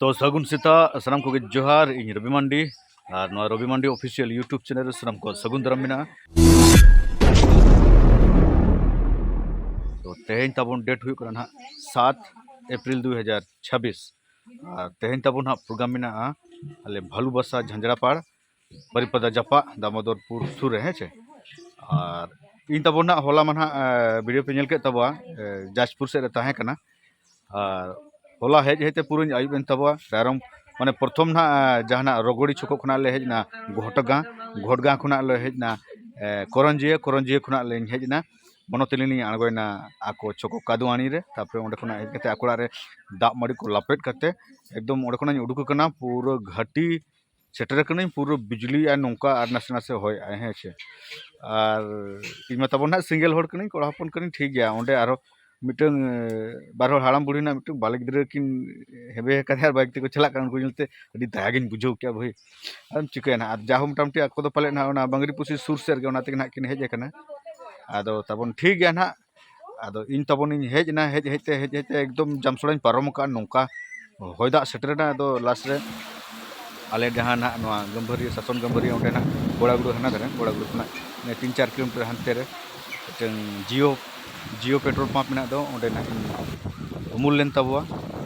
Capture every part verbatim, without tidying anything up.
ᱛᱚ ᱥᱟᱹᱜᱩᱱ ᱥᱮᱛᱟᱜ ᱥᱟᱱᱟᱢ ᱠᱚᱜᱮ ᱡᱚᱦᱟᱨ᱾ ᱤᱧ ᱨᱚᱵᱤ ᱢᱟᱱᱰᱤ ᱟᱨ ᱱᱚᱣᱟ ᱨᱚᱵᱤ ᱢᱟᱱᱰᱤ ᱚᱯᱷᱤᱥᱤᱭᱟᱞ YouTube ᱪᱮᱱᱮᱞ ᱨᱮ ᱥᱟᱱᱟᱢ ᱠᱚ ᱥᱟᱹᱜᱩᱱ ᱫᱟᱨᱟᱢ ᱢᱮᱱᱟᱜᱼᱟ᱾ ᱛᱚ ᱛᱮᱦᱮᱧ ᱛᱟᱵᱚᱱ ᱰᱮᱴ ᱦᱩᱭᱩᱜ ᱠᱟᱱᱟ ᱱᱟᱦᱟᱜ ᱥᱟᱛ ᱮᱯᱨᱤᱞ ᱫᱩ ᱦᱟᱡᱟᱨ ᱪᱷᱟᱵᱵᱤᱥ᱾ ᱟᱨ ᱛᱮᱦᱮᱧ ᱛᱟᱵᱚᱱ ᱱᱟᱦᱟᱜ ᱯᱨᱳᱜᱨᱟᱢ ᱢᱮᱱᱟᱜᱼᱟ ᱟᱞᱮ ᱵᱷᱟᱞᱩᱵᱟᱥᱟ ᱡᱷᱟᱸᱡᱽᱨᱟᱯᱟᱲ ᱵᱟᱨᱤᱯᱟᱫᱟ ᱡᱟᱯᱟᱜ ᱫᱟᱢᱳᱫᱚᱨᱯᱩᱨ ᱥᱩᱨ ᱨᱮ, ᱦᱮᱸ ᱪᱮ᱾ ᱟᱨ ᱤᱧ ᱛᱟᱵᱚᱱ ᱱᱟᱦᱟᱜ ᱦᱚᱞᱟ ᱢᱟ ᱱᱟᱦᱟᱜ ᱵᱷᱤᱰᱤᱭᱳ ᱯᱮ ᱧᱮᱞ ᱠᱮᱫ ᱛᱟᱵᱚᱣᱟ, ᱡᱟᱡᱽᱯᱩᱨ ᱥᱮᱫ ᱨᱮ ᱛᱟᱦᱮᱸ ᱠᱟᱱᱟ᱾ ᱟᱨ ᱦᱚᱞᱟ ᱦᱮᱡ ᱦᱮᱡ ᱛᱮ ᱯᱩᱨᱟᱹᱧ ᱟᱹᱭᱩᱵ ᱮᱱ ᱛᱟᱵᱚᱣᱟ᱾ ᱛᱟᱭᱚᱢ ᱢᱟᱱᱮ ᱯᱨᱚᱛᱷᱚᱢ ᱱᱟᱦᱟᱜ ᱡᱟᱦᱟᱱᱟᱜ ᱨᱚᱜᱚᱲᱤ ᱪᱷᱚᱠᱚ ᱠᱷᱚᱱᱟᱜ ᱞᱮ ᱦᱮᱡ ᱮᱱᱟ ᱜᱷᱚᱴᱜᱟᱸ, ᱜᱷᱚᱴᱜᱟᱸ ᱠᱷᱚᱱᱟᱜ ᱞᱮ ᱦᱮᱡ ᱮᱱᱟ ᱠᱚᱨᱚᱧᱡᱤᱭᱟᱹ, ᱠᱚᱨᱚᱧᱡᱤᱭᱟᱹ ᱠᱷᱚᱱᱟᱜ ᱞᱤᱧ ᱦᱮᱡ ᱮᱱᱟ ᱢᱚᱱᱚᱛᱤᱞᱤ ᱞᱤᱧ ᱟᱬᱜᱚᱭᱮᱱᱟ ᱟᱠᱚ ᱪᱷᱚᱠᱚ ᱠᱟᱫᱩᱣᱟᱱᱤ ᱨᱮ᱾ ᱛᱟᱨᱯᱚᱨᱮ ᱚᱸᱰᱮ ᱠᱷᱚᱱᱟᱜ ᱦᱮᱡ ᱠᱟᱛᱮ ᱟᱠᱚ ᱚᱲᱟᱜ ᱨᱮ ᱫᱟᱜ ᱢᱟᱹᱲᱤ ᱠᱚ ᱞᱟᱯᱮᱫ ᱠᱟᱛᱮ ᱮᱠᱫᱚᱢ ᱚᱸᱰᱮ ᱠᱷᱚᱱᱟᱜ ᱤᱧ ᱩᱰᱩᱠ ᱟᱠᱟᱱᱟ ᱯᱩᱨᱟᱹ ᱜᱷᱟᱹᱴᱤ ᱥᱮᱴᱮᱨ ᱟᱠᱟᱱᱟᱹᱧ, ᱯᱩᱨᱟᱹ ᱵᱤᱡᱽᱞᱤ ᱟᱨ ᱱᱚᱝᱠᱟ ᱟᱨ ᱱᱟᱥᱮ ᱱᱟᱥᱮ ᱦᱚᱭᱮᱜᱼᱟᱭ, ᱦᱮᱸ ᱥᱮ᱾ ᱟᱨ ᱤᱧ ᱢᱟ ᱛᱟᱵᱚᱱ ᱱᱟᱦᱟᱜ ᱥᱤᱝᱜᱮᱞ ᱦᱚᱲ ᱠᱟᱹᱱᱟᱹᱧ, ᱠᱚᱲᱟ ᱦᱚᱯᱚᱱ ᱠᱟᱹᱱᱟᱹᱧ, ᱴᱷᱤᱠ ᱜᱮᱭᱟ᱾ ᱚᱸᱰᱮ ᱟᱨᱦᱚᱸ ᱢᱤᱫᱴᱟᱝ ᱵᱟᱨ ᱦᱚᱲ ᱦᱟᱲᱟᱢ ᱵᱩᱲᱦᱤ ᱱᱟᱜ ᱢᱤᱫᱴᱟᱝ ᱵᱟᱞᱮ ᱜᱤᱫᱽᱨᱟᱹ ᱠᱤᱱ ᱦᱮᱵᱮ ᱟᱠᱟᱫᱮᱭᱟ ᱟᱨ ᱵᱟᱭᱤᱠ ᱛᱮᱠᱚ ᱪᱟᱞᱟᱜ ᱠᱟᱱᱟ, ᱩᱱᱠᱩ ᱧᱮᱞᱛᱮ ᱟᱹᱰᱤ ᱫᱟᱭᱟ ᱜᱤᱧ ᱵᱩᱡᱷᱟᱹᱣ ᱠᱮᱜᱼᱟ ᱵᱷᱟᱹᱭ᱾ ᱟᱫᱚᱢ ᱪᱤᱠᱟᱹᱭᱟ ᱱᱟᱦᱟᱜ, ᱟᱨ ᱡᱟᱦᱳ ᱢᱚᱴᱟᱢᱩᱴᱤ ᱟᱠᱚ ᱫᱚ ᱯᱟᱞᱮᱫ ᱱᱟᱦᱟᱜ ᱚᱱᱟ ᱵᱟᱝᱨᱤᱯᱩᱥᱤ ᱥᱩᱨ ᱥᱮᱫ ᱨᱮᱜᱮ ᱚᱱᱟ ᱛᱮᱜᱮ ᱱᱟᱦᱟᱜ ᱠᱤᱱ ᱦᱮᱡ ᱟᱠᱟᱱᱟ᱾ ᱟᱫᱚ ᱛᱟᱵᱚᱱ ᱴᱷᱤᱠ ᱜᱮᱭᱟ ᱱᱟᱦᱟᱜ, ᱟᱫᱚ ᱤᱧ ᱛᱟᱵᱚᱱᱤᱧ ᱦᱮᱡ ᱮᱱᱟ, ᱦᱮᱡ ᱦᱮᱡ ᱛᱮ ᱦᱮᱡ ᱦᱮᱡ ᱛᱮ ᱮᱠᱫᱚᱢ ᱡᱟᱢᱥᱚᱲᱟᱧ ᱯᱟᱨᱚᱢ ᱟᱠᱟᱫᱼᱟ, ᱱᱚᱝᱠᱟ ᱦᱚᱭ ᱫᱟᱜ ᱥᱮᱴᱮᱨᱮᱱᱟ᱾ ᱟᱫᱚ ᱞᱟᱥᱴ ᱨᱮ ᱟᱞᱮ ᱡᱟᱦᱟᱸ ᱱᱟᱦᱟᱜ ᱱᱚᱣᱟ ᱜᱟᱹᱢᱵᱷᱟᱹᱨᱤᱭᱟᱹ ᱥᱟᱥᱚᱱ ᱜᱟᱹᱢᱵᱷᱟᱹᱨᱤᱭᱟᱹ ᱚᱸᱰᱮ ᱱᱟᱦᱟᱜ ᱜᱚᱲᱟᱜᱩᱲᱟᱹ ᱦᱟᱱᱟ ᱫᱷᱟᱨᱮ, ᱜᱚᱲᱟᱜᱩᱲᱟᱹ ᱠᱷᱚᱱᱟᱜ ᱢᱟᱱᱮ ᱛᱤᱱ ᱪᱟᱨ ᱠᱤᱞᱳᱢᱤᱴᱟᱨ ᱦᱟᱱᱛᱮ ᱨᱮ ᱢᱤᱫᱴᱟᱝ ᱡᱤᱭᱳ ᱡᱤᱭᱳ ᱯᱮᱴᱨᱳᱞ ᱯᱟᱢᱯ ᱢᱮᱱᱟᱜ ᱫᱚ, ᱚᱸᱰᱮ ᱱᱟᱦᱟᱜ ᱤᱧ ᱩᱢᱩᱞ ᱞᱮᱱ ᱛᱟᱵᱚᱣᱟ᱾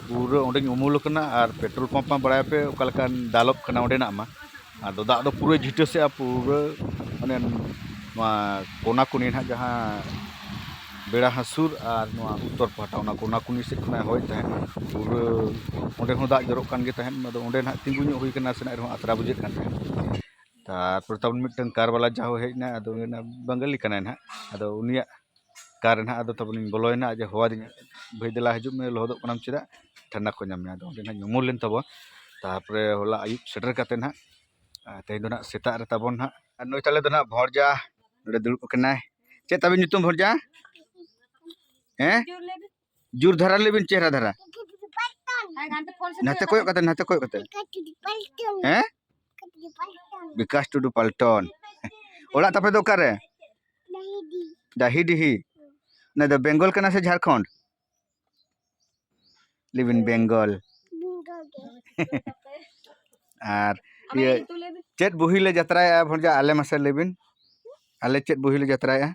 ᱯᱩᱨᱟᱹ ᱚᱸᱰᱮᱧ ᱩᱢᱩᱞ ᱟᱠᱟᱱᱟ ᱟᱨ ᱯᱮᱴᱨᱳᱞ ᱯᱟᱢᱯ ᱢᱟ ᱵᱟᱲᱟᱭᱟᱯᱮ ᱚᱠᱟ ᱞᱮᱠᱟᱱ ᱫᱟᱞᱚᱵ ᱠᱟᱱᱟ ᱚᱸᱰᱮᱱᱟᱜ ᱢᱟ᱾ ᱟᱫᱚ ᱫᱟᱜ ᱫᱚ ᱯᱩᱨᱟᱹ ᱡᱷᱤᱴᱟᱹ ᱥᱮᱫᱼᱟ, ᱯᱩᱨᱟᱹ ᱢᱟᱱᱮ ᱱᱚᱣᱟ ᱠᱚᱱᱟ ᱠᱚᱱᱤ ᱱᱟᱦᱟᱜ ᱡᱟᱦᱟᱸ ᱵᱮᱲᱟ ᱦᱟᱹᱥᱩᱨ ᱟᱨ ᱱᱚᱣᱟ ᱩᱛᱛᱚᱨ ᱯᱟᱦᱴᱟ, ᱚᱱᱟ ᱠᱚᱱᱟ ᱠᱚᱱᱤ ᱥᱮᱫ ᱠᱷᱚᱱᱟᱜ ᱦᱚᱭ ᱛᱟᱦᱮᱸᱫ, ᱯᱩᱨᱟᱹ ᱚᱸᱰᱮ ᱦᱚᱸ ᱫᱟᱜ ᱡᱚᱨᱚᱜ ᱠᱟᱱ ᱜᱮ ᱛᱟᱦᱮᱸᱫ᱾ ᱟᱫᱚ ᱚᱸᱰᱮ ᱱᱟᱦᱟᱜ ᱛᱤᱸᱜᱩ ᱧᱚᱜ ᱦᱩᱭ ᱠᱟᱱᱟ, ᱱᱟᱥᱮᱱᱟᱜ ᱨᱮᱦᱚᱸ ᱟᱛᱨᱟ ᱵᱩᱡᱷᱟᱹᱜ ᱠᱟᱱ ᱛᱟᱦᱮᱸᱫ᱾ ᱛᱟᱨᱯᱚᱨᱮ ᱛᱟᱵᱚᱱ ᱢᱤᱫᱴᱟᱝ ᱠᱟᱨ ᱵᱟᱞᱟ ᱡᱟᱦᱳ ᱦᱮᱡ ᱮᱱᱟ, ᱟᱫᱚ ᱩᱱᱤ ᱵᱟᱝᱜᱟᱞᱤ ᱠᱟᱱᱟᱭ ᱱᱟᱦᱟᱜ, ᱟᱫᱚ ᱩᱱᱤᱭᱟᱜ ᱠᱟᱨ ᱨᱮ ᱱᱟᱦᱟᱜ ᱟᱫᱚ ᱛᱟᱵᱚᱱᱤᱧ ᱵᱚᱞᱚᱭᱮᱱᱟ, ᱟᱡ ᱮ ᱦᱚᱦᱚᱣᱟᱫᱤᱧᱟ, "ᱵᱷᱟᱹᱭ ᱫᱮᱞᱟ ᱦᱤᱡᱩᱜ ᱢᱮ, ᱞᱚᱦᱚᱫᱚᱜ ᱠᱟᱱᱟᱢ ᱪᱮᱫᱟᱜ, ᱴᱷᱟᱱᱰᱟ ᱠᱚ ᱧᱟᱢ ᱢᱮᱭᱟ᱾" ᱟᱫᱚ ᱚᱸᱰᱮ ᱱᱟᱦᱟᱜ ᱤᱧ ᱩᱢᱩᱞ ᱞᱮᱱ ᱛᱟᱵᱚᱣᱟ᱾ ᱛᱟᱨᱯᱚᱨᱮ ᱦᱚᱞᱟ ᱟᱹᱭᱩᱵ ᱥᱮᱴᱮᱨ ᱠᱟᱛᱮ ᱱᱟᱦᱟᱜ, ᱟᱨ ᱛᱮᱦᱮᱧ ᱫᱚ ᱱᱟᱦᱟᱜ ᱥᱮᱛᱟᱜ ᱨᱮ ᱛᱟᱵᱚᱱ ᱱᱟᱦᱟᱜ, ᱟᱨ ᱱᱩᱭ ᱛᱟᱞᱮ ᱫᱚ ᱱᱟᱦᱟᱜ ᱵᱷᱚᱲᱡᱟ ᱱᱚᱰᱮ ᱫᱩᱲᱩᱵ ᱟᱠᱟᱱᱟᱭ᱾ ᱪᱮᱫ ᱛᱟᱵᱤᱱ ᱧᱩᱛᱩᱢ ᱵᱷᱚᱲᱡᱟ? ᱦᱮᱸ? ᱡᱳᱨ ᱫᱷᱟᱨᱟ ᱞᱟᱹᱭ ᱵᱤᱱ, ᱪᱮᱦᱨᱟ ᱫᱷᱟᱨᱟ᱾ ᱱᱟᱛᱮ ᱠᱚᱭᱚᱜ ᱠᱟᱛᱮ, ᱱᱟᱛᱮ ᱠᱚᱭᱚᱜ ᱠᱟᱛᱮ᱾ ᱦᱮᱸ? ᱵᱤᱠᱟᱥ ᱴᱩᱰᱩ ᱯᱟᱞᱴᱚᱱ᱾ ᱚᱲᱟᱜ ᱛᱟᱯᱮ ᱫᱚ ᱚᱠᱟᱨᱮ? ᱰᱟᱹᱦᱤᱰᱤᱦᱤ᱾ ᱚᱱᱟ ᱫᱚ ᱵᱮᱝᱜᱚᱞ ᱠᱟᱱᱟ ᱥᱮ ᱡᱷᱟᱲᱠᱷᱚᱸᱰ? ᱞᱟᱹᱭ ᱵᱤᱱ, ᱵᱮᱝᱜᱚᱞ᱾ ᱟᱨ ᱤᱭᱟᱹ, ᱪᱮᱫ ᱵᱩᱦᱤ ᱞᱮ ᱡᱟᱛᱨᱟᱭᱮᱜᱼᱟ ᱵᱷᱚᱱᱡᱟ? ᱟᱞᱮ ᱢᱟᱥᱮ ᱞᱟᱹᱭ ᱵᱤᱱ, ᱟᱞᱮ ᱪᱮᱫ ᱵᱩᱦᱤ ᱞᱮ ᱡᱟᱛᱨᱟᱭᱮᱜᱼᱟ?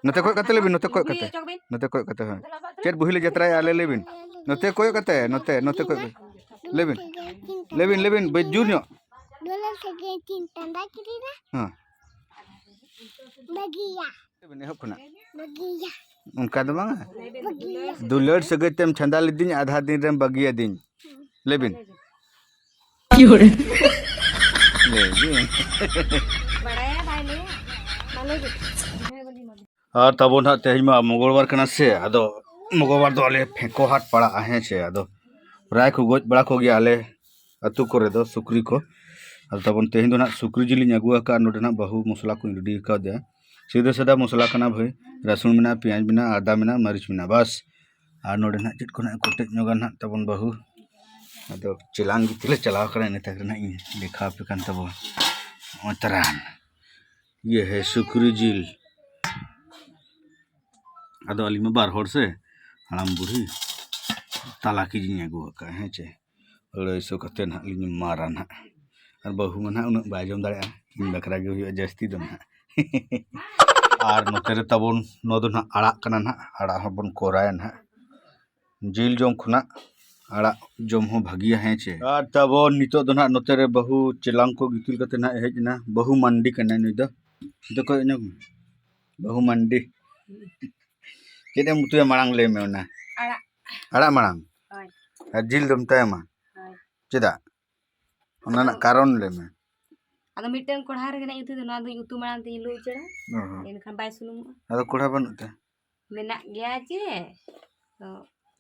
ᱱᱚᱛᱮ ᱠᱚᱭᱚᱜ ᱠᱟᱛᱮ ᱞᱟᱹᱭ ᱵᱤᱱ, ᱱᱚᱛᱮ ᱠᱚᱭᱚᱜ ᱠᱟᱛᱮ, ᱱᱚᱛᱮ ᱠᱚᱭᱚᱜ ᱠᱟᱛᱮ, ᱦᱳᱭ᱾ ᱪᱮᱫ ᱵᱩᱦᱤ ᱞᱮ ᱡᱟᱛᱨᱟᱭᱮᱜᱼᱟ ᱟᱞᱮ? ᱞᱟᱹᱭ ᱵᱤᱱ, ᱱᱚᱛᱮ ᱠᱚᱭᱚᱜ ᱠᱟᱛᱮ, ᱱᱚᱛᱮ, ᱱᱚᱛᱮ ᱠᱚᱭᱚᱜ ᱠᱟᱛᱮ ᱞᱟᱹᱭ ᱵᱤᱱ, ᱞᱟᱹᱭ ᱵᱤᱱ, ᱞᱟᱹᱭ ᱵᱤᱱ, ᱵᱮᱥ ᱡᱳᱨ ᱧᱚᱜ᱾ ᱫᱩᱞᱟᱹᱲ ᱥᱟᱹᱜᱟᱹᱭ ᱪᱤᱱ ᱪᱟᱸᱫᱟ ᱠᱤᱨᱤᱧᱟ᱾ ᱦᱮᱸ᱾ ᱵᱟᱹᱜᱤᱭᱟ᱾ ᱞᱟᱹᱭ ᱵᱤᱱ, ᱮᱦᱚᱵ ᱠᱷᱚᱱᱟᱜ᱾ ᱵᱟᱹᱜᱤᱭᱟ᱾ ᱚᱱᱠᱟ ᱫᱚ ᱵᱟᱝᱟ᱾ ᱵᱟᱹᱜᱤᱭᱟ᱾ ᱫᱩᱞᱟᱹᱲ ᱥᱟᱹᱜᱟᱹᱭ ᱛᱮᱢ ᱪᱷᱟᱸᱫᱟ ᱞᱤᱫᱤᱧ, ᱟᱫᱷᱟ ᱫᱤᱱ ᱨᱮᱢ ᱵᱟᱹᱜᱤᱭᱟᱫᱤᱧ᱾ ᱞᱟᱹᱭ ᱵᱤᱱ᱾ ᱞᱟᱹᱭ ᱵᱤᱱ᱾ ᱵᱟᱲᱟᱭᱟ ᱵᱟᱭ ᱞᱟᱹᱭᱟ᱾ ᱢᱟ ᱞᱟᱹᱭ ᱵᱤᱱ᱾ ᱟᱨ ᱛᱟᱵᱚᱱ ᱦᱟᱸᱜ ᱛᱮᱦᱮᱧ ᱢᱟ ᱢᱚᱝᱜᱚᱞᱵᱟᱨ ᱠᱟᱱᱟ ᱥᱮ, ᱟᱫᱚ ᱢᱚᱝᱜᱚᱞᱵᱟᱨ ᱫᱚ ᱟᱞᱮ ᱯᱷᱮᱸᱠᱚ ᱦᱟᱴ ᱯᱟᱲᱟᱜᱼᱟ, ᱦᱮᱸ ᱥᱮ᱾ ᱟᱫᱚ ᱯᱨᱟᱭ ᱠᱚ ᱜᱚᱡ ᱵᱟᱲᱟ ᱠᱚᱜᱮᱭᱟ ᱟᱞᱮ ᱟᱹᱛᱩ ᱠᱚᱨᱮ ᱫᱚ ᱥᱩᱠᱨᱤ ᱠᱚ᱾ ᱟᱫᱚ ᱛᱟᱵᱚᱱ ᱛᱮᱦᱮᱧ ᱫᱚ ᱱᱟᱦᱟᱜ ᱥᱩᱠᱨᱤ ᱡᱤᱞᱤᱧ ᱟᱹᱜᱩ ᱟᱠᱟᱫᱼᱟ᱾ ᱱᱚᱰᱮ ᱱᱟᱦᱟᱜ ᱵᱟᱹᱦᱩ ᱢᱚᱥᱞᱟ ᱠᱚᱧ ᱨᱮᱰᱤ ᱟᱠᱟᱫᱮᱭᱟ᱾ ᱥᱤᱫᱷᱟᱹ ᱥᱟᱫᱟ ᱢᱚᱥᱞᱟ ᱠᱟᱱᱟ ᱵᱷᱟᱹᱭ, ᱨᱟᱹᱥᱩᱱ ᱢᱮᱱᱟᱜᱼᱟ, ᱯᱮᱸᱭᱟᱡᱽ ᱢᱮᱱᱟᱜᱼᱟ, ᱟᱫᱟ ᱢᱮᱱᱟᱜᱼᱟ, ᱢᱟᱹᱨᱤᱪ ᱢᱮᱱᱟᱜᱼᱟ, ᱵᱟᱥ᱾ ᱟᱨ ᱱᱚᱰᱮ ᱱᱟᱦᱟᱜ ᱪᱮᱫ ᱠᱚ ᱱᱟᱦᱟᱜ ᱠᱚᱴᱮᱡ ᱧᱚᱜᱟ ᱱᱟᱦᱟᱜ ᱛᱟᱵᱚᱱ ᱵᱟᱹᱦᱩ᱾ ᱟᱫᱚ ᱪᱮᱞᱟᱝ ᱜᱩᱯᱤ ᱞᱮ ᱪᱟᱞᱟᱣ ᱠᱟᱱᱟ, ᱤᱱᱟᱹ ᱛᱟᱠ ᱨᱮ ᱱᱟᱦᱟᱜ ᱤᱧ ᱫᱮᱠᱷᱟᱣ ᱟᱯᱮ ᱠᱟᱱ ᱛᱟᱵᱚᱱᱟ᱾ ᱱᱚᱜᱼᱚᱭ ᱛᱟᱨᱟᱱ, ᱤᱭᱟᱹ ᱦᱮ ᱥᱩᱠᱨᱤ ᱡᱤᱞ᱾ ᱟᱫᱚ ᱟᱹᱞᱤᱧ ᱢᱟ ᱵᱟᱨ ᱦᱚᱲ ᱥᱮ, ᱦᱟᱲᱟᱢ ᱵᱩᱲᱦᱤ, ᱛᱟᱞᱟ ᱠᱮᱡᱤᱧ ᱟᱹᱜᱩ ᱟᱠᱟᱫᱼᱟ, ᱦᱮᱸ ᱪᱮ᱾ ᱟᱹᱲᱟᱹᱭᱥᱚ ᱠᱟᱛᱮ ᱱᱟᱦᱟᱜ ᱞᱤᱧ ᱮᱢᱟᱨᱟ ᱱᱟᱦᱟᱜ᱾ ᱟᱨ ᱵᱟᱹᱦᱩ ᱢᱟ ᱱᱟᱦᱟᱜ ᱩᱱᱟᱹᱜ ᱵᱟᱭ ᱡᱚᱢ ᱫᱟᱲᱮᱭᱟᱜᱼᱟ, ᱤᱧ ᱵᱟᱠᱷᱨᱟ ᱜᱮ ᱦᱩᱭᱩᱜᱼᱟ ᱡᱟᱹᱥᱛᱤ ᱫᱚ ᱱᱟᱦᱟᱜ᱾ ᱟᱨ ᱱᱚᱛᱮ ᱨᱮ ᱛᱟᱵᱚᱱ ᱱᱚᱣᱟ ᱫᱚ ᱱᱟᱦᱟᱜ ᱟᱲᱟᱜ ᱠᱟᱱᱟ ᱱᱟᱦᱟᱜ, ᱟᱲᱟᱜ ᱦᱚᱸᱵᱚᱱ ᱠᱚᱨᱟᱭᱟ ᱱᱟᱦᱟᱜ᱾ ᱡᱤᱞ ᱡᱚᱢ ᱠᱷᱚᱱᱟᱜ ᱟᱲᱟᱜ ᱡᱚᱢ ᱦᱚᱸ ᱵᱷᱟᱹᱜᱤᱭᱟ, ᱦᱮᱸ ᱪᱮ? ᱟᱨ ᱛᱟᱵᱚᱱ ᱱᱤᱛᱚᱜ ᱫᱚ ᱱᱟᱦᱟᱜ ᱱᱚᱛᱮ ᱨᱮ ᱵᱟᱹᱦᱩ ᱪᱮᱞᱟᱝ ᱠᱚ ᱜᱤᱛᱤᱞ ᱠᱟᱛᱮ ᱱᱟᱦᱟᱜ ᱦᱮᱡ ᱮᱱᱟ᱾ ᱵᱟᱹᱦᱩ ᱢᱟᱱᱰᱤ ᱠᱟᱱᱟᱭ ᱱᱩᱭ ᱫᱚ᱾ ᱱᱤᱛᱚᱜ ᱠᱚ ᱧᱚᱜ ᱵᱟᱹᱦᱩ ᱢᱟᱱᱰᱤ᱾ ᱪᱮᱫ ᱮᱢ ᱩᱛᱩᱭᱟ ᱢᱟᱲᱟᱝ ᱞᱟᱹᱭ ᱢᱮ ᱚᱱᱟ? ᱟᱲᱟᱜ᱾ ᱟᱲᱟᱜ ᱢᱟᱲᱟᱝ? ᱦᱳᱭ᱾ ᱟᱨ ᱡᱤᱞ ᱫᱚᱢ ᱛᱟᱭᱚᱢᱟ? ᱦᱳᱭ᱾ ᱪᱮᱫᱟᱜ? ᱚᱱᱟ ᱨᱮᱱᱟᱜ ᱟᱫᱚ ᱠᱟᱨᱚᱱ ᱞᱟᱹᱭ ᱢᱮ᱾ ᱟᱫᱚ ᱢᱤᱫᱴᱟᱝ ᱠᱚᱲᱦᱟ ᱨᱮᱜᱮ ᱱᱟᱜ ᱩᱛᱩ ᱫᱚ, ᱱᱚᱣᱟ ᱫᱚᱧ ᱩᱛᱩ ᱢᱟᱲᱟᱝ ᱛᱮᱧ ᱞᱩ ᱩᱪᱟᱹᱲᱟ᱾ ᱚ ᱦᱚᱸ᱾ ᱮᱱᱠᱷᱟᱱ ᱵᱟᱭ ᱥᱩᱱᱩᱢᱚᱜᱼᱟ᱾ ᱟᱫᱚ ᱠᱚᱲᱦᱟ ᱵᱟᱹᱱᱩᱜ ᱛᱮ? ᱢᱮᱱᱟᱜ ᱜᱮᱭᱟ ᱡᱮ, ᱛᱚ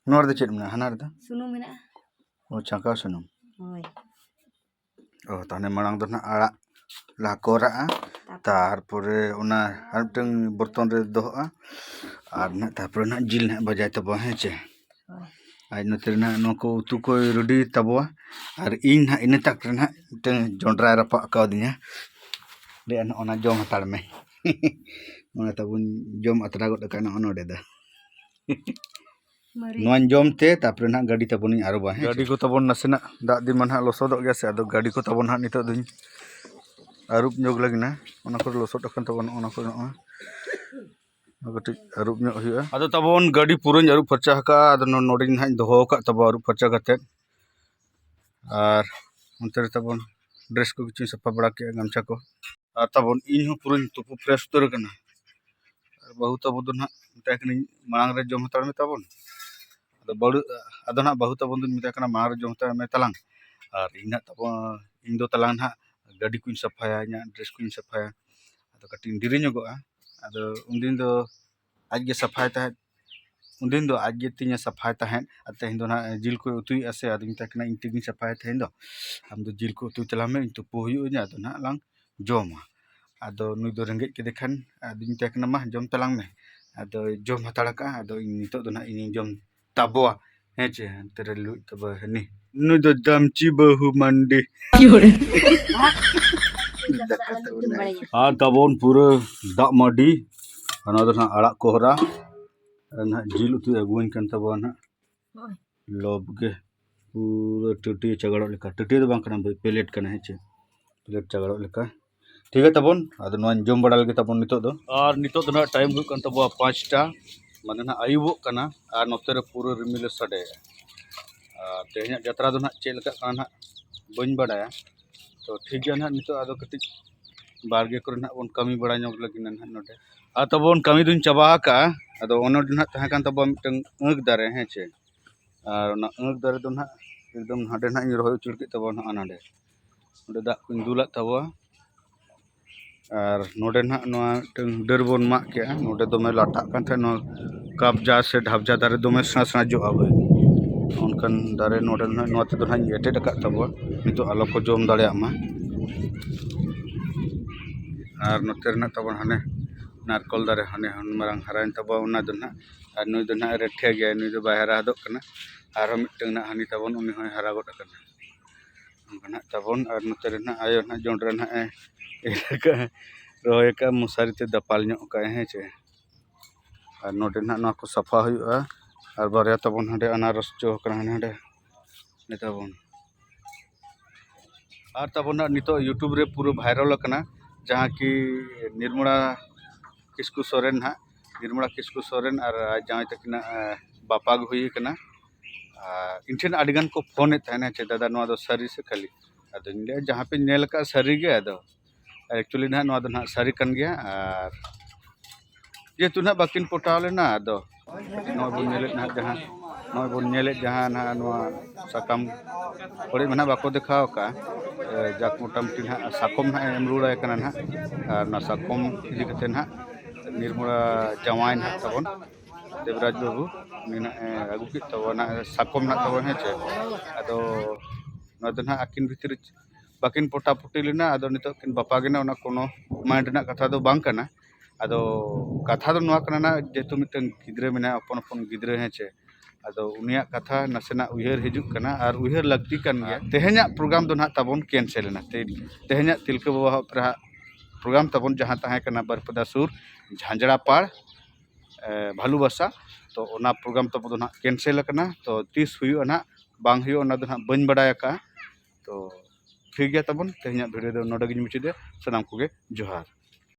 ᱱᱚᱣᱟ ᱨᱮᱫᱚ ᱪᱮᱫ ᱢᱮᱱᱟᱜᱼᱟ? ᱦᱟᱱᱟ ᱨᱮᱫᱚ? ᱥᱩᱱᱩᱢ ᱢᱮᱱᱟᱜᱼᱟ᱾ ᱚ, ᱪᱷᱟᱸᱠᱟᱣ ᱥᱩᱱᱩᱢ᱾ ᱦᱳᱭ᱾ ᱚ, ᱛᱟᱦᱞᱮ ᱢᱟᱲᱟᱝ ᱫᱚ ᱱᱟᱦᱟᱜ ᱟᱲᱟᱜ ᱞᱟᱦᱟ ᱠᱚᱨᱟᱜᱼᱟ, ᱛᱟᱨᱯᱚᱨᱮ ᱚᱱᱟ ᱟᱨ ᱢᱤᱫᱴᱟᱝ ᱵᱚᱨᱛᱚᱱ ᱨᱮ ᱫᱚᱦᱚᱜᱼᱟ, ᱟᱨ ᱱᱟᱦᱟᱜ ᱛᱟᱨᱯᱚᱨᱮ ᱱᱟᱦᱟᱜ ᱡᱤᱞ ᱱᱟᱦᱟᱜ ᱵᱷᱟᱡᱟᱭ ᱛᱟᱵᱚᱣᱟ, ᱦᱮᱸ ᱪᱮ? ᱦᱳᱭ᱾ ᱟᱨ ᱤᱱᱟᱹ ᱛᱟᱭᱚᱢ ᱱᱟᱦᱟᱜ ᱱᱚᱣᱟ ᱠᱚ ᱩᱛᱩ ᱠᱚᱭ ᱨᱮᱰᱤ ᱛᱟᱵᱚᱣᱟ, ᱟᱨ ᱤᱧ ᱱᱟᱦᱟᱜ ᱤᱱᱟᱹ ᱛᱟᱠ ᱨᱮ ᱱᱟᱦᱟᱜ ᱢᱤᱫᱴᱟᱝ ᱡᱚᱸᱰᱨᱟᱭ ᱨᱟᱯᱟᱜ ᱠᱟᱣᱫᱤᱧᱟ᱾ ᱞᱟᱹᱭᱟ, "ᱱᱚᱜᱼᱚ ᱱᱟ ᱡᱚᱢ ᱦᱟᱛᱟᱲ ᱢᱮ᱾" ᱚᱱᱟ ᱛᱟᱵᱚᱱ ᱡᱚᱢ ᱟᱛᱨᱟ ᱜᱚᱫ ᱟᱠᱟᱫ ᱱᱚᱜᱼᱚ ᱱᱚᱰᱮ ᱫᱚ᱾ ᱱᱚᱣᱟᱧ ᱡᱚᱢ ᱛᱮ ᱛᱟᱨᱯᱚᱨᱮ ᱱᱟᱦᱟᱜ ᱜᱟᱹᱰᱤ ᱛᱟᱵᱚᱱᱤᱧ ᱟᱹᱨᱩᱵᱟ, ᱦᱮᱸ ᱜᱟᱹᱰᱤ ᱥᱮ? ᱠᱚ ᱛᱟᱵᱚᱱ ᱱᱟᱥᱮᱱᱟᱜ ᱫᱟᱜ ᱫᱤᱱ ᱢᱟ ᱱᱟᱦᱟᱜ ᱞᱚᱥᱚᱫᱚᱜ ᱜᱮᱭᱟ ᱥᱮ, ᱟᱫᱚ ᱜᱟᱹᱰᱤ ᱠᱚ ᱛᱟᱵᱚᱱ ᱱᱟᱦᱟᱜ ᱱᱤᱛᱚᱜ ᱫᱚᱧ ᱟᱹᱨᱩᱵ ᱧᱚᱜ ᱞᱟᱹᱜᱤᱫ ᱱᱟ᱾ ᱚᱱᱟ ᱠᱚᱨᱮ ᱞᱚᱥᱚᱫ ᱟᱠᱟᱱ ᱛᱟᱵᱚᱱᱟ, ᱚᱱᱟ ᱠᱚᱨᱮ ᱱᱚᱜᱼᱚᱭ ᱠᱟᱹᱴᱤᱡ ᱟᱹᱨᱩᱵ ᱧᱚᱜ ᱦᱩᱭᱩᱜᱼᱟ᱾ ᱟᱫᱚ ᱛᱟᱵᱚᱱ ᱜᱟᱹᱰᱤ ᱯᱩᱨᱟᱹᱧ ᱟᱹᱨᱩᱵ ᱯᱷᱟᱨᱪᱟ ᱟᱠᱟᱫᱼᱟ᱾ ᱟᱫᱚ ᱱᱚ-, ᱱᱚᱰᱮᱧ ᱱᱟᱦᱟᱜ ᱤᱧ ᱫᱚᱦᱚ ᱟᱠᱟᱫ ᱛᱟᱵᱚ ᱟᱹᱨᱩᱵ ᱯᱷᱟᱨᱪᱟ ᱠᱟᱛᱮᱫ᱾ ᱟᱨ ᱚᱱᱛᱮ ᱨᱮ ᱛᱟᱵᱚᱱ ᱰᱨᱮᱥ ᱠᱚ ᱠᱤᱪᱷᱩᱧ ᱥᱟᱯᱷᱟ ᱵᱟᱲᱟ ᱠᱮᱫᱼᱟ, ᱜᱟᱢᱪᱷᱟ ᱠᱚ᱾ ᱟᱨ ᱛᱟᱵᱚᱱ ᱤᱧ ᱦᱚᱸ ᱯᱩᱨᱟᱹᱧ ᱛᱩᱯᱩ ᱯᱷᱨᱮᱥ ᱩᱛᱟᱹᱨ ᱟᱠᱟᱱᱟ᱾ ᱟᱨ ᱵᱟᱹᱦᱩ ᱛᱟᱵᱚ ᱫᱚ ᱱᱟᱦᱟᱜ ᱢᱮᱛᱟᱭ ᱠᱟᱹᱱᱟᱹᱧ, "ᱢᱟᱲᱟᱝ ᱨᱮ ᱡᱚᱢ ᱦᱟᱛᱟᱲ ᱢᱮ ᱛᱟᱵᱚᱱ, ᱟᱫᱚ ᱵᱟᱹᱲᱩ-, ᱟᱫᱚ ᱱᱟᱦᱟᱜ ᱵᱟᱹᱦᱩ ᱛᱟᱵᱚᱱ ᱫᱚᱧ ᱢᱮᱛᱟᱭ ᱠᱟᱱᱟ, 'ᱢᱟᱲᱟᱝ ᱨᱮ ᱡᱚᱢ ᱦᱟᱛᱟᱲ ᱢᱮ ᱛᱟᱞᱟᱝ, ᱟᱨ ᱤᱧ ᱱᱟᱦᱟᱜ ᱛᱟᱵᱚᱱ, ᱤᱧ ᱫᱚ ᱛᱟᱞᱟᱝ ᱱᱟᱦᱟᱜ ᱜᱟᱹᱰᱤ ᱠᱚᱧ ᱥᱟᱯᱷᱟᱭᱟ, ᱤᱧᱟᱹᱜ ᱰᱨᱮᱥ ᱠᱚᱧ ᱥᱟᱯᱷᱟᱭᱟ, ᱟᱫᱚ ᱠᱟᱹᱴᱤᱡ ᱤᱧ ᱰᱮᱨᱤ ᱧᱚᱜᱚᱜᱼᱟ.' ᱟᱫᱚ ᱩᱱᱫᱤᱱ ᱫᱚ ᱟᱡ ᱜᱮ ᱥᱟᱯᱷᱟᱭ ᱛᱟᱦᱮᱸᱫ, ᱩᱱᱫᱤᱱ ᱫᱚ ᱟᱡ ᱜᱮ ᱛᱤᱧᱮ ᱥᱟᱯᱷᱟᱭ ᱛᱟᱦᱮᱸᱫ᱾ ᱟᱨ ᱛᱮᱦᱮᱧ ᱫᱚ ᱱᱟᱦᱟᱜ ᱡᱤᱞ ᱠᱚᱭ ᱩᱛᱩᱭᱮᱫᱼᱟ ᱥᱮ, ᱟᱫᱚᱧ ᱢᱮᱛᱟᱭ ᱠᱟᱱᱟ, 'ᱤᱧ ᱛᱮᱜᱤᱧ ᱥᱟᱯᱷᱟᱭᱟ ᱛᱮᱦᱮᱧ ᱫᱚ, ᱟᱢ ᱫᱚ ᱡᱤᱞ ᱠᱚ ᱩᱛᱩᱭ ᱛᱟᱞᱟᱝ ᱢᱮ, ᱤᱧ ᱛᱩᱯᱩ ᱦᱩᱭᱩᱜᱼᱟ, ᱟᱫᱚ ᱱᱟᱦᱟᱜ ᱞᱟᱝ ᱡᱚᱢᱟ.' ᱟᱫᱚ ᱱᱩᱭ ᱫᱚ ᱨᱮᱸᱜᱮᱡ ᱠᱮᱫᱮ ᱠᱷᱟᱱ ᱟᱫᱚᱧ ᱢᱮᱛᱟᱭ ᱠᱟᱱᱟ, 'ᱢᱟ ᱡᱚᱢ ᱛᱟᱞᱟᱝ ᱢᱮ.' ᱟᱫᱚᱭ ᱡᱚᱢ ᱦᱟᱛᱟᱲ ᱠᱟᱜᱼᱟ᱾ ᱟᱫᱚ ᱤᱧ ᱱᱤᱛᱚᱜ ᱫᱚ ᱱᱟᱦᱟᱜ ᱤᱧᱤᱧ ᱡᱚᱢ ᱛᱟᱵᱚᱣᱟ, ᱦᱮᱸ ᱪᱮ? ᱦᱟᱱᱛᱮ ᱨᱮ ᱞᱩᱡ ᱛᱟᱵᱚ ᱦᱟᱹᱱᱤ, ᱱᱩᱭ ᱫᱚ ᱫᱟᱢᱪᱤ ᱵᱟᱹᱦᱩ ᱢᱟᱱᱰᱤ᱾ ᱟᱨ ᱛᱟᱵᱚᱱ ᱯᱩᱨᱟᱹ ᱫᱟᱜ ᱢᱟᱹᱰᱤ, ᱚᱱᱟ ᱫᱚ ᱱᱟᱦᱟᱜ ᱟᱲᱟᱜ ᱠᱚᱦᱨᱟ, ᱟᱨ ᱱᱟᱦᱟᱜ ᱡᱤᱞ ᱩᱛᱩᱭ ᱟᱹᱜᱩᱣᱟᱹᱧ ᱠᱟᱱ ᱛᱟᱵᱚᱱᱟ ᱱᱟᱦᱟᱜ᱾ ᱞᱚᱵ ᱜᱮ ᱯᱩᱨᱟᱹ ᱴᱟᱹᱴᱭᱟᱹ ᱪᱟᱜᱟᱲᱚᱜ ᱞᱮᱠᱟ, ᱴᱟᱹᱴᱭᱟᱹ ᱫᱚ ᱵᱟᱝ ᱠᱟᱱᱟ, ᱯᱮᱞᱮᱴ ᱠᱟᱱᱟ, ᱦᱮᱸ ᱪᱮ? ᱯᱮᱞᱮᱴ ᱪᱟᱜᱟᱲᱚᱜ ᱞᱮᱠᱟ᱾ ᱴᱷᱤᱠ ᱜᱮᱭᱟ ᱛᱟᱵᱚᱱ, ᱟᱫᱚ ᱱᱚᱣᱟᱧ ᱡᱚᱢ ᱵᱟᱲᱟ ᱞᱮᱜᱮ ᱛᱟᱵᱚᱱ ᱱᱤᱛᱚᱜ ᱫᱚ᱾ ᱟᱨ ᱱᱤᱛᱚᱜ ᱫᱚ ᱱᱟᱦᱟᱜ ᱴᱟᱭᱤᱢ ᱦᱩᱭᱩᱜ ᱠᱟᱱ ᱛᱟᱵᱚᱣᱟ ᱯᱟᱸᱪᱴᱟ, ᱢᱟᱱᱮ ᱱᱟᱦᱟᱜ ᱟᱹᱭᱩᱵᱚᱜ ᱠᱟᱱᱟ᱾ ᱟᱨ ᱱᱚᱛᱮ ᱨᱮ ᱯᱩᱨᱟᱹ ᱨᱤᱢᱤᱞᱮ ᱥᱟᱰᱮᱭᱮᱜᱼᱟ᱾ ᱟᱨ ᱛᱮᱦᱮᱧᱟᱜ ᱡᱟᱛᱨᱟ ᱫᱚ ᱱᱟᱦᱟᱜ ᱪᱮᱫ ᱞᱮᱠᱟᱜ ᱠᱟᱱᱟ ᱱᱟᱦᱟᱜ ᱵᱟᱹᱧ ᱵᱟᱰᱟᱭᱟ᱾ ᱛᱚ ᱴᱷᱤᱠ ᱜᱮᱭᱟ ᱱᱟᱦᱟᱜ, ᱱᱤᱛᱚᱜ ᱟᱫᱚ ᱠᱟᱹᱴᱤᱡ ᱵᱟᱲᱜᱮ ᱠᱚᱨᱮ ᱱᱟᱦᱟᱜ ᱵᱚᱱ ᱠᱟᱹᱢᱤ ᱵᱟᱲᱟ ᱧᱚᱜ ᱞᱟᱹᱜᱤᱫ ᱱᱟᱦᱟᱜ ᱱᱚᱰᱮ᱾ ᱟᱨ ᱛᱟᱵᱚᱱ ᱠᱟᱹᱢᱤ ᱫᱚᱧ ᱪᱟᱵᱟ ᱟᱠᱟᱜᱼᱟ᱾ ᱟᱫᱚ ᱚᱱᱮ ᱚᱸᱰᱮ ᱱᱟᱦᱟᱜ ᱛᱟᱦᱮᱸ ᱠᱟᱱ ᱛᱟᱵᱚᱱ ᱢᱤᱫᱴᱟᱝ ᱟᱹᱠ ᱫᱟᱨᱮ, ᱦᱮᱸ ᱪᱮ? ᱟᱨ ᱚᱱᱟ ᱟᱹᱠ ᱫᱟᱨᱮ ᱫᱚ ᱱᱟᱦᱟᱜ ᱮᱠᱫᱚᱢ ᱦᱟᱸᱰᱮ ᱱᱟᱦᱟᱜ ᱤᱧ ᱨᱚᱦᱚᱭ ᱩᱪᱟᱹᱲ ᱠᱮᱫ ᱛᱟᱵᱚᱱᱟ, ᱱᱚᱜᱼᱚ ᱱᱚᱰᱮ᱾ ᱱᱚᱰᱮ ᱫᱟᱜ ᱠᱚᱧ ᱫᱩᱞᱟᱜ ᱛᱟᱵᱚᱣᱟ᱾ ᱟᱨ ᱱᱚᱰᱮ ᱱᱟᱦᱟᱜ ᱱᱚᱣᱟ ᱢᱤᱫᱴᱟᱝ ᱰᱟᱹᱨ ᱵᱚᱱ ᱢᱟᱜ ᱠᱮᱜᱼᱟ, ᱱᱚᱰᱮ ᱫᱚᱢᱮ ᱞᱟᱴᱟᱜ ᱠᱟᱱ ᱛᱟᱦᱮᱸᱫ᱾ ᱱᱚᱣᱟ ᱠᱟᱵᱡᱟ ᱥᱮ ᱰᱷᱟᱵᱡᱟ ᱫᱟᱨᱮ ᱫᱚᱢᱮ ᱥᱮᱬᱟ ᱥᱮᱬᱟ ᱡᱚᱜᱼᱟ ᱵᱷᱟᱹᱭ, ᱚᱱᱠᱟᱱ ᱫᱟᱨᱮ ᱱᱚᱰᱮ ᱱᱟᱦᱟᱜ ᱱᱚᱣᱟ ᱛᱮᱫᱚ ᱱᱟᱦᱟᱜ ᱤᱧ ᱮᱴᱮᱫ ᱟᱠᱟᱫ ᱛᱟᱵᱚᱣᱟ, ᱱᱤᱛᱚᱜ ᱟᱞᱚ ᱠᱚ ᱡᱚᱢ ᱫᱟᱲᱮᱭᱟᱜ ᱢᱟ᱾ ᱟᱨ ᱱᱚᱛᱮ ᱨᱮᱱᱟᱜ ᱛᱟᱵᱚᱱ ᱦᱟᱱᱮ ᱱᱟᱨᱠᱚᱞ ᱫᱟᱨᱮ ᱦᱟᱱᱮ ᱦᱚᱱ ᱢᱟᱨᱟᱝ ᱦᱟᱨᱟᱭᱮᱱ ᱛᱟᱵᱚᱱᱟ, ᱚᱱᱟ ᱫᱚ ᱱᱟᱦᱟᱜ, ᱟᱨ ᱱᱩᱭ ᱫᱚ ᱱᱟᱦᱟᱜ ᱨᱮᱴᱷᱮ ᱜᱮᱭᱟᱭ, ᱱᱩᱭ ᱫᱚ ᱵᱟᱭ ᱦᱟᱨᱟ ᱦᱚᱫᱚᱜ ᱠᱟᱱᱟ᱾ ᱟᱨᱦᱚᱸ ᱢᱤᱫᱴᱟᱝ ᱱᱟᱦᱟᱜ ᱦᱟᱹᱱᱤ ᱛᱟᱵᱚᱱ, ᱩᱱᱤ ᱦᱚᱸᱭ ᱦᱟᱨᱟ ᱜᱚᱫ ᱟᱠᱟᱱᱟ᱾ ᱚᱱᱠᱟ ᱱᱟᱦᱟᱜ ᱛᱟᱵᱚᱱ, ᱟᱨ ᱱᱚᱛᱮ ᱨᱮ ᱱᱟᱦᱟᱜ ᱟᱭᱳ ᱱᱟᱦᱟᱜ ᱡᱚᱸᱰᱨᱟ ᱱᱟᱦᱟᱜ ᱮ ᱮᱨ ᱟᱠᱟᱫᱼᱟ, ᱨᱚᱦᱚᱭ ᱟᱠᱟᱫᱼᱟ, ᱢᱚᱥᱟᱨᱤ ᱛᱮ ᱫᱟᱯᱟᱞ ᱧᱚᱜ ᱟᱠᱟᱫᱼᱟᱭ, ᱦᱮᱸ ᱪᱮ᱾ ᱟᱨ ᱱᱚᱰᱮ ᱱᱟᱦᱟᱜ ᱱᱚᱣᱟ ᱠᱚ ᱥᱟᱯᱷᱟ ᱦᱩᱭᱩᱜᱼᱟ᱾ ᱟᱨ ᱵᱟᱨᱭᱟ ᱛᱟᱵᱚᱱ ᱦᱟᱸᱰᱮ ᱟᱱᱟᱨᱚᱥ ᱡᱚ ᱠᱟᱱᱟ ᱦᱟᱸᱰᱮ ᱱᱟᱸᱰᱮ᱾ ᱱᱤᱛᱚᱜ ᱵᱚᱱ ᱟᱨ ᱛᱟᱵᱚᱱ ᱦᱟᱸᱜ ᱱᱤᱛᱚᱜ YouTube ᱨᱮ ᱯᱩᱨᱟᱹ viral ᱟᱠᱟᱱᱟ, ᱡᱟᱦᱟᱸ ᱠᱤ ᱱᱤᱨᱢᱚᱞᱟ ᱠᱤᱥᱠᱩ ᱥᱚᱨᱮᱱ ᱦᱟᱸᱜ, ᱱᱤᱨᱢᱚᱞᱟ ᱠᱤᱥᱠᱩ ᱥᱚᱨᱮᱱ ᱟᱨ ᱟᱡ ᱡᱟᱶᱟᱭ ᱛᱟᱹᱠᱤᱱᱟᱜ, ᱟᱸ, ᱵᱟᱯᱞᱟ ᱜᱮ ᱦᱩᱭ ᱟᱠᱟᱱᱟ᱾ ᱟᱨ ᱤᱧ ᱴᱷᱮᱱ ᱟᱹᱰᱤ ᱜᱟᱱ ᱠᱚ ᱯᱷᱳᱱᱮᱫ ᱛᱟᱦᱮᱱᱟ, "ᱪᱮ ᱫᱟᱫᱟ, ᱱᱚᱣᱟ ᱫᱚ ᱥᱟᱹᱨᱤ ᱥᱮ ᱠᱷᱟᱹᱞᱤ?" ᱟᱫᱚᱧ ᱞᱟᱹᱭᱟ, "ᱡᱟᱦᱟᱸ ᱯᱮ ᱧᱮᱞ ᱟᱠᱟᱫ ᱥᱟᱹᱨᱤ ᱜᱮ, ᱟᱫᱚ actually ᱱᱟᱦᱟᱜ ᱱᱚᱣᱟ ᱫᱚ ᱱᱟᱦᱟᱜ ᱥᱟᱹᱨᱤ ᱠᱟᱱ ᱜᱮᱭᱟ᱾ ᱟᱨ ᱡᱮᱦᱮᱛᱩ ᱱᱟᱦᱟᱜ ᱵᱟᱹᱠᱤᱱ ᱯᱚᱴᱟᱣ ᱞᱮᱱᱟ, ᱟᱫᱚ ᱱᱚᱜᱼᱚᱭ ᱵᱚᱱ ᱧᱮᱞᱮᱫ ᱱᱟᱦᱟᱜ ᱡᱟᱦᱟᱸ, ᱱᱚᱜᱼᱚᱭ ᱵᱚᱱ ᱧᱮᱞᱮᱫ ᱡᱟᱦᱟᱸ ᱱᱟᱦᱟᱜ ᱱᱚᱣᱟ ᱥᱟᱠᱟᱢ ᱚᱲᱮᱡ ᱢᱟ ᱱᱟᱦᱟᱜ ᱵᱟᱠᱚ ᱫᱮᱠᱷᱟᱣ ᱟᱠᱟᱫᱼᱟ, ᱮ, ᱡᱟᱠ ᱢᱚᱴᱟᱢᱩᱴᱤ ᱱᱟᱦᱟᱜ ᱥᱟᱠᱚᱢ ᱱᱟᱦᱟᱜ ᱮ ᱮᱢ ᱨᱩᱣᱟᱹᱲᱟᱭ ᱠᱟᱱᱟ ᱱᱟᱦᱟᱜ᱾ ᱟᱨ ᱚᱱᱟ ᱥᱟᱠᱚᱢ ᱤᱫᱤ ᱠᱟᱛᱮ ᱱᱟᱦᱟᱜ ᱱᱤᱨᱢᱚᱞᱟ ᱡᱟᱶᱟᱭ ᱱᱟᱦᱟᱜ ᱛᱟᱵᱚᱱ ᱫᱮᱵᱽᱨᱟᱡᱽ ᱵᱟᱹᱵᱩ ᱩᱱᱤ ᱱᱟᱦᱟᱜ ᱮ ᱟᱹᱜᱩ ᱠᱮᱫ ᱛᱟᱵᱚᱱᱟ ᱥᱟᱠᱚᱢ ᱱᱟᱦᱟᱜ ᱛᱟᱵᱚᱱ, ᱦᱮᱸ ᱪᱮ? ᱟᱫᱚ ᱱᱚᱣᱟ ᱫᱚ ᱱᱟᱦᱟᱜ ᱟᱹᱠᱤᱱ ᱵᱷᱤᱛᱨᱤ ᱵᱟᱹᱠᱤᱱ ᱯᱚᱴᱟᱯᱚᱴᱤ ᱞᱮᱱᱟ, ᱟᱫᱚ ᱱᱤᱛᱚᱜ ᱠᱤᱱ ᱵᱟᱯᱞᱟ ᱜᱮᱱᱟ, ᱚᱱᱟ ᱠᱳᱱᱳ mind ᱨᱮᱱᱟᱜ ᱠᱟᱛᱷᱟ ᱫᱚ ᱵᱟᱝ ᱠᱟᱱᱟ᱾ ᱟᱫᱚ ᱠᱟᱛᱷᱟ ᱫᱚ ᱱᱚᱣᱟ ᱠᱟᱱᱟ ᱱᱟᱜ, ᱡᱮᱦᱮᱛᱩ ᱢᱤᱫᱴᱟᱝ ᱜᱤᱫᱽᱨᱟᱹ ᱢᱮᱱᱟᱭᱟ, ᱦᱚᱯᱚᱱ ᱦᱚᱯᱚᱱ ᱜᱤᱫᱽᱨᱟᱹ, ᱦᱮᱸ ᱪᱮ? ᱟᱫᱚ ᱩᱱᱤᱭᱟᱜ ᱠᱟᱛᱷᱟ ᱱᱟᱥᱮᱱᱟᱜ ᱩᱭᱦᱟᱹᱨ ᱦᱤᱡᱩᱜ ᱠᱟᱱᱟ ᱟᱨ ᱩᱭᱦᱟᱹᱨ ᱞᱟᱹᱠᱛᱤ ᱠᱟᱱ ᱜᱮᱭᱟ᱾ ᱛᱮᱦᱮᱧᱟᱜ program ᱫᱚ ᱱᱟᱜ ᱛᱟᱵᱚᱱ cancel ᱮᱱᱟ᱾ ᱛᱮ-, ᱛᱮᱦᱮᱧᱟᱜ ᱛᱤᱞᱠᱟᱹ ᱵᱟᱵᱟᱣᱟᱜ ᱯᱨᱟ-, program ᱛᱟᱵᱚᱱ ᱡᱟᱦᱟᱸ ᱛᱟᱦᱮᱸ ᱠᱟᱱᱟ ᱵᱟᱨᱤᱯᱟᱫᱟ ᱥᱩᱨ ᱡᱷᱟᱸᱡᱽᱲᱟ ᱯᱟᱲ, ᱮ, ᱵᱷᱟᱞᱩᱵᱟᱥᱟ, ᱛᱚ ᱚᱱᱟ program ᱛᱟᱵᱚ ᱫᱚ ᱱᱟᱜ cancel ᱟᱠᱟᱱᱟ᱾ ᱛᱚ ᱛᱤᱥ ᱦᱩᱭᱩᱜᱼᱟ ᱱᱟᱜ, ᱵᱟᱝ ᱦᱩᱭᱩᱜᱼᱟ, ᱚᱱᱟ ᱫᱚ ᱱᱟᱜ ᱵᱟᱹᱧ ᱵᱟᱰᱟᱭ ᱟᱠᱟᱫᱼᱟ᱾ ᱛᱚ ᱴᱷᱤᱠ ᱜᱮᱭᱟ ᱛᱟᱵᱚᱱ, ᱛᱮᱦᱮᱧᱟᱜ video ᱫᱚ ᱱᱚᱰᱮ ᱜᱤᱧ ᱢᱩᱪᱟᱹᱫᱮᱜᱼᱟ᱾ ᱥᱟᱱᱟᱢ ᱠᱚᱜᱮ ᱡᱚᱦᱟᱨ᱾